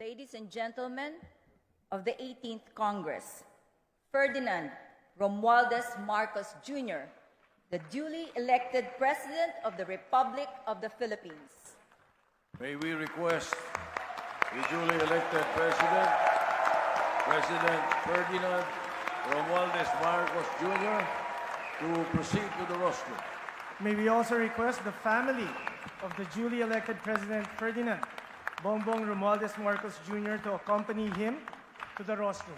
Ladies and gentlemen of the 18th Congress, Ferdinand Romualdez Marcos Jr., the duly elected President of the Republic of the Philippines. May we request the duly elected President, President Ferdinand Romualdez Marcos Jr., to proceed to the rostrum. May we also request the family of the duly elected President Ferdinand Bongbong Romualdez Marcos Jr. to accompany him to the rostrum.